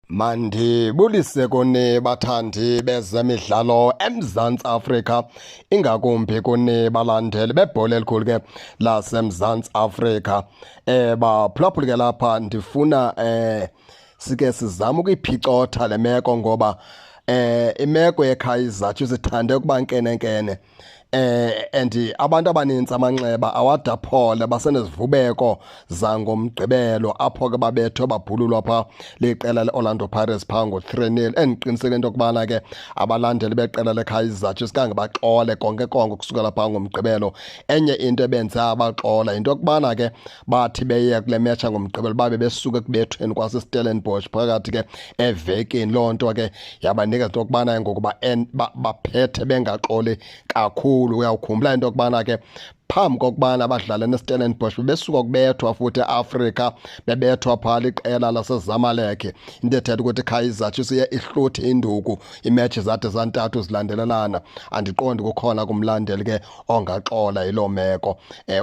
Mandibulise kuni bathandi bezemidlalo eMzantsi Afrika, ingakumbi kuni balandeli bebhola elikhulu ke laseMzantsi Afrika. Baphulaphuli ke lapha ndifuna sike sizame ukuyiphicotha le meko ngoba imeko yeKaizer Chiefs ithande ukuba nkenenkene. And abantu abanintsi amanxeba awadaphole, basenezivubeko zangomgqibelo apho ke babethwe babhululwa pha liqela le-Orlando Pirates phaa ngo-3-0. Endiqiniseke into yokubana ke abalandeli beqela leKaizer Chiefs khange baxole konke konke kusukela phaa ngomgqibelo. Enye into ebenze abaxola yinto yokubana ke bathi beye kule metsha ngomgqibelo babe besuka ekubethweni kwaseStellenbosch phakathi ke evekini. Loo nto ke yabanika into yokubana ngokuba baphethe bengaxoli kakhulu. Uyawukhumbula into yokubana ke phambi kokubana badlale neStellenbosch bebesuka kubethwa futhi eAfrika, bebethwa phaa liqela laseZamalek. Into ethetha ukuthi iKaizer Chiefs iye ihluthe induku imetshi zade zantathu zilandelelana. Andiqondi kukhona kumlandeli ke ongaxola yiloo meko.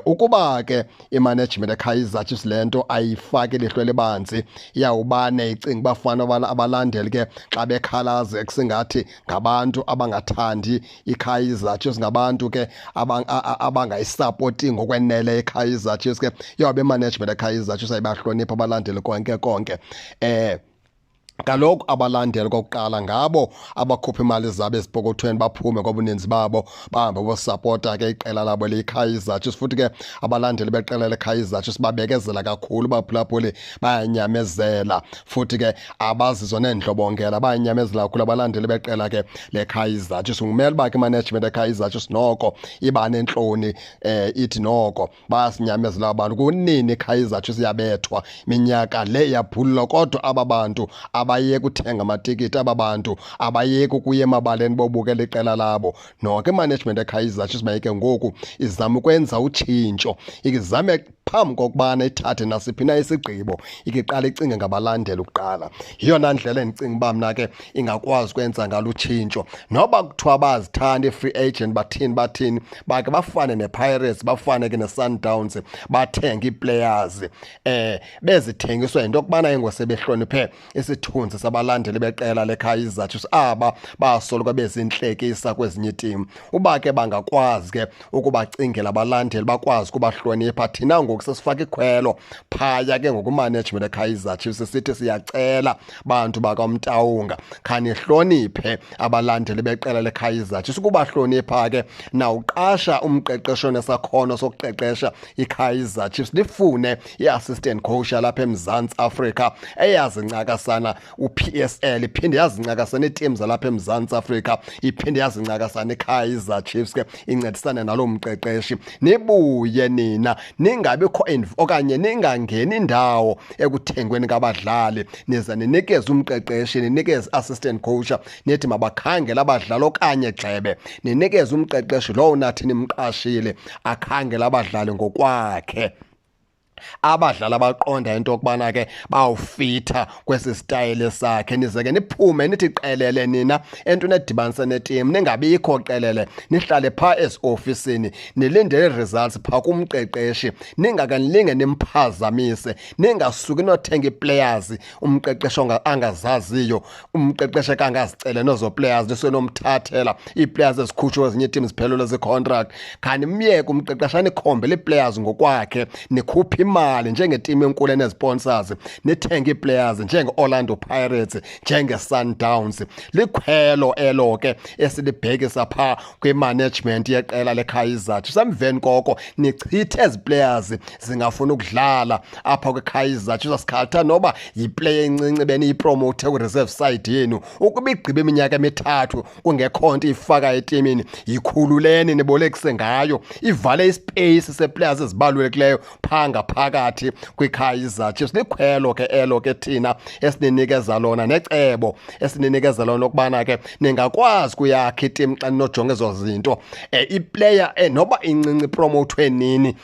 Ukuba ke imanagement eKaizer Chiefs le nto ayifaki ilihlo elibanzi, iyawubane icinga uba fana abalandeli ke xa bekhalaza kusingathi ngabantu abangathandi iKaizer Chiefs, ngabantu ke abangayisapoti ngokwenele iKaizer Chiefs ke, iyawube imanagement eKaizer Chiefs ayibahloniphi abalandeli konke konke. Kaloku abalandeli kokuqala ngabo abakhupha imali zabo ezipokothweni, baphume ngobuninzi babo bahambe bosapota ke iqela labo eliyiKaizer Chiefs. Futhi ke abalandeli beqela leKaizer Chiefs babekezela kakhulu, baphulaphuli, bayanyamezela, futhi ke abazizo neendlobongela, bayanyamezela kakhulu abalandeli beqela ke leKaizer Chiefs. Ngumele uba ke imanagement eKaizer Chiefs noko iba nentloni, ithi noko bayasinyamezela abantu. Kunini iKaizer Chiefs yabethwa, minyaka le yaphululwa, kodwa aba bantu abayeki uthenga amatikiti, aba bantu abayeki ukuya emabaleni bobukela iqela labo. Noko imanagement eKaizer Chiefs mayike ngoku izame ukwenza utshintsho, izame phambi kokubana ithathe nasiphi na isigqibo ike iqale icinge ngabalandeli kuqala. Yiyona ndlela endicinga uba mna ke ingakwazi ukwenza ngalo utshintsho. Noba kuthiwa bazithanda ii-free agent, bathini bathini, bake bafane nePirates, bafane ke neSundowns, bathenge ii-players bezithengiswa yinto yokubana ingosebehloniphe isithunzi sabalandeli beqela leKaizer Chiefs aba basoloko bezintlekisa kwezinye iitimu. Uba ke bangakwazi ke ukubacingela abalandeli, bakwazi ukubahlonipha, thina ngoku sesifaka ikhwelo phaya ke ngokumanagement eKaizer Chiefs, sithi siyacela bantu bakaMtawunga, khanihloniphe abalandeli beqela leKaizer Chiefs. Ukubahlonipha ke nawuqasha umqeqesho nesakhono sokuqeqesha iKaizer Chiefs, lifune i-assistant coach yalapha eMzantsi Afrika eyazincakasana uPSL, iphinde yazincakasana iiteam zalapha eMzantsi Afrika, iphinde yazincakasana iKaizer Chiefs ke, incedisane naloo mqeqeshi. Nibuye nina ningabikho okanye ningangeni indawo ekuthengweni kabadlali, nize ninikeze umqeqeshi, ninikeze assistant coach, nithi mabakhangele abadlali, okanye gxebe ninikeze umqeqeshi lowo nathi nimqashile akhangele abadlali ngokwakhe, abadlali abaqonda into yokubana ke bawufitha kwesi style sakhe. Nize ke niphume nithi qelele nina entweni edibanise neteam, ningabikho qelele, nihlale phaa eziofisini nilindele results phaa kumqeqeshi, ningakanilinge nimphazamise, ningasuki nothenga ii-players umqeqeshi angazaziyo, umqeqeshi kangazicele nezo players, nisuke nomthathela ii-players ezikhutshwe kwezinye iiteam ziphelelwe zii-contract. Khanimyeke umqeqeshi anikhombele ii-players ngokwakhe, nikhuphe imali njengetimu enkulu enezi-sponsors, nithenge ii-players njenge-Orlando Pirates, njenge-Sundowns. Likhwelo elo ke esilibhekisa phaa kwimanagement yeqela leKaizer Chiefs. Emveni koko nichithe ezi players zingafuni ukudlala apha kwiKaizer Chiefs. Asikhatha noba yiplayer encinci beniyipromote kwi-reserve side yenu, ukuba igqibe iminyaka emithathu kungekho nto ifaka etimini, yikhululeni nibolekise ngayo, ivale ispace seplayers ezibalulekileyo phaa ngaphakathi kwiKaizer Chiefs. Likhwelo ke elo ke thina esininikeza lona, necebo esininikeza lona lokubana ke ningakwazi kuyakha itimu xa ninojonga ezo zinto. Iplayer noba incinci ipromotwe nini,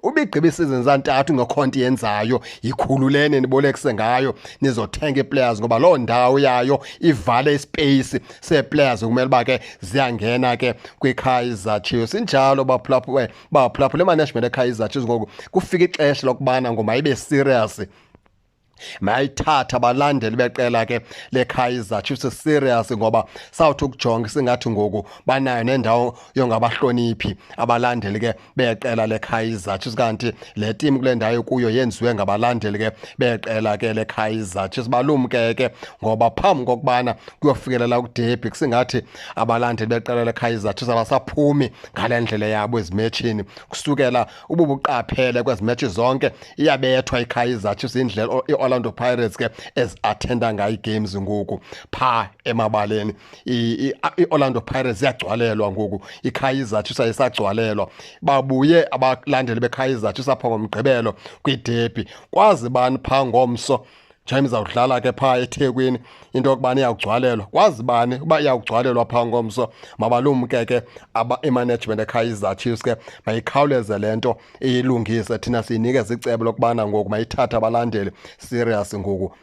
ubigqiba iisizini zantathu ingekho nto iyenzayo, yikhululeni nibolekise ngayo, nizothenga ii-players, ngoba loo ndawo yayo ivale ispace see-players kumele uba ke ziyangena ke kwiKaizer Chiefs. Injalo baphulaphula, imanagement eKaizer Chiefs ngoku kufika ixesha lokubana ngoba ibe serious. Mayithatha abalandeli beqela ke leKaizer Chiefs serious, ngoba sawuthi ukujonga singathi ngoku banayo nendawo yongabahloniphi abalandeli ke beqela leKaizer Chiefs, kanti le team kule ndawo kuyo yenziwe ngabalandeli ke beqela ke leKaizer Chiefs. Balumke ke, ngoba phambi kokubana kuyofikelela kuderby kusingathi abalandeli beqela leKaizer Chiefs abasaphumi ngale ndlela yabo ezimetshini. Kusukela ububuqaphele kwezi match zonke, iyabethwa iKaizer Chiefs indlela iOrlando Pirates ke ezi-attenda ngayo ii-games ngoku pha emabaleni. I-Orlando Pirates iyagcwalelwa ngoku, iKaizer Chiefs ayisagcwalelwa. Babuye abalandeli beKaizer Chiefs apha ngoMgqibelo kwiderby. Kwazi bani phaa ngomso njengoba izawudlala ke phaa eThekwini into yokubana iyawugcwalelwa? Kwazi bani uba iyawugcwalelwa phaa ngomso? Mabalumke ke aba imanagement eKaizer Chiefs ke, mayikhawuleze le nto iyilungise. Thina siyinikeza icebo lokubana ngoku mayithathe abalandeli serious ngoku,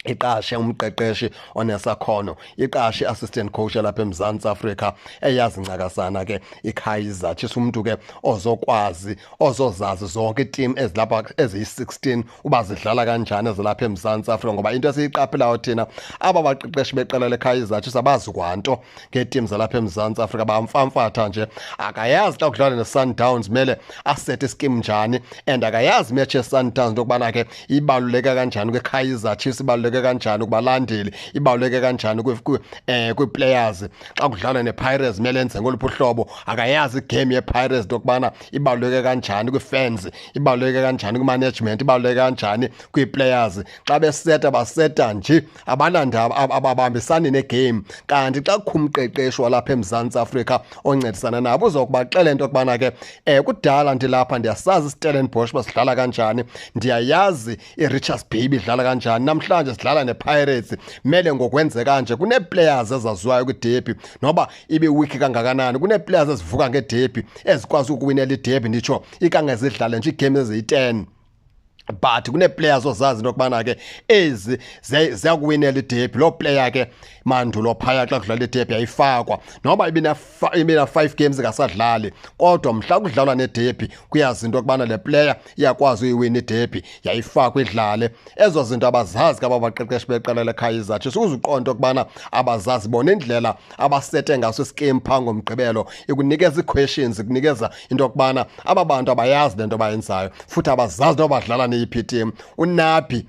iqashe umqeqeshi onesakhono, iqashe i-assistant coach lapha eMzantsi Afrika eyazi ncakasana ke iKaizer Chiefs, umuntu ke ozokwazi ozozazi zonke iteam ezilapha eziyi-16 uba zidlala kanjani ezilapha eMzantsi Afrika. Ngoba into esiyiqaphelayo thina, aba baqeqeshi beqela leKaizer Chiefs abazi kwanto ngeeteam zalapha eMzantsi Afrika, bamfamfatha nje. Akayazi xa kudlala ne-Sundowns mele asete iskim njani, and akayazi match ye-Sundowns into yokubana ke ibaluleke kanjani kwiKaizer Chiefs, ibaluleke kanjani kubalandeli, ibaluleke kanjani kwii-players. Xa kudlalwa ne-Pirates mele enze ngoluphi uhlobo? Akayazi igame ye-Pirates into yokubana ibaluleke kanjani kwii-fans, ibaluleke kanjani kwi-management, ibaluleke kanjani kwii-players. Xa beseta baseta nje, abanandaba, ababambisani negame. Kanti xa kukho umqeqeshi walapha eMzantsi Afrika oncedisana nabo, uzokubaxelela into yokubana ke kudala ndilapha, ndiyasazi iStellenbosch uba sidlala kanjani, ndiyayazi iRichards Bay idlala kanjani, namhlanje sidlala nePirates, mele ngokwenzeka nje. Kunee-players ezaziwayo kwiderby, noba ibe weak kangakanani, kunee-players ezivuka ngederby ezikwazi ukuwinela iderby, nditsho ikangezidlale nje iigame eziyi-10, but kunee-players ozazi into yokubana ke ezi ziyakuwinela iderby. Loo player ke mandulo phaya xa kudlala iderby yayifakwa noba ibina 5 games ingasadlali, kodwa mhla kudlalwa nederby kuyazi into yokubana le player iyakwazi uyiwina iderby, yayifakwa idlale. Ezo zinto abazazi ke aba baqeqeshi beqela leKaizer Chiefs. Uzuqonda ukubana abazazi bona indlela abasete ngaso iskim phaa ngoMgqibelo ikunikeza ii-questions, ikunikeza into yokubana aba bantu abayazi le nto bayenzayo, futhi abazazi noba badlala neyiphi team. UNabi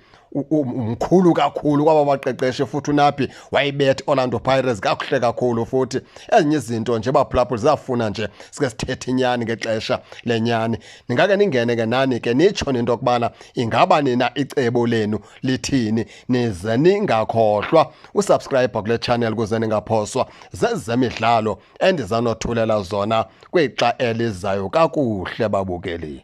mkhulu kakhulu kwaba baqeqeshi, futhi uNabi wayibetha Orlando Pirates kakuhle kakhulu. Futhi ezinye izinto nje, baphulaphula, ziyafuna nje sike sithethe inyani ngexesha lenyani. Ningake ningene ke nani ke nitsho into yokubana ingaba nina icebo lenu lithini. Nize ningakhohlwa usubscribe kule channel ukuze ningaphoswa zezemidlalo endizanothulela zona kwixa elizayo. Kakuhle, babukeli.